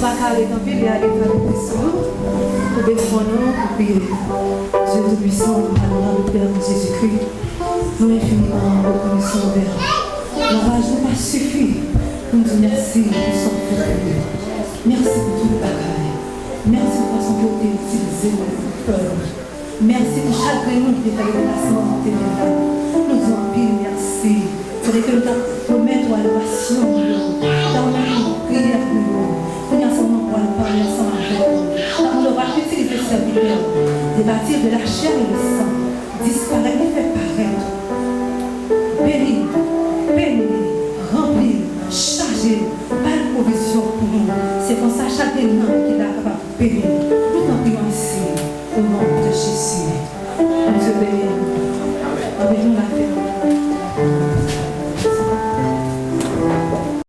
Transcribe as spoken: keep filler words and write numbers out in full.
Pa ka ret anpil, e ale fè nou sou nou, pou defrann nou, pou priye. Dieu Tout-Puissant, adorable Père Jésus-Christ, nou enfiniman rekonesan anvè w. Lavwaj nou pa sifi pou n di mèsi pou sa w fè pou nou. Mèsi pou tout bagay. Mèsi pou fason ke w te itilize nou pou fè nou. Mèsi pou chak grenn moun ki te fè deplasman an te vin la. Nou di w anpil mèsi. Kote ke nou t ap remèt ou adorasyon nou yo, nou t ap remèt ou priyè nou yo. Kounye a se ou menm pou al pale ansanm avèk nou. N ap mande w va itilize sèvitè w, de bâtir de la chair et le sang, disparèt li fè parèt. Beni, beni, ranpli, chaje, bay pwovizyon pou nou. Se konsa chak grenn nanm ki la kapab beni.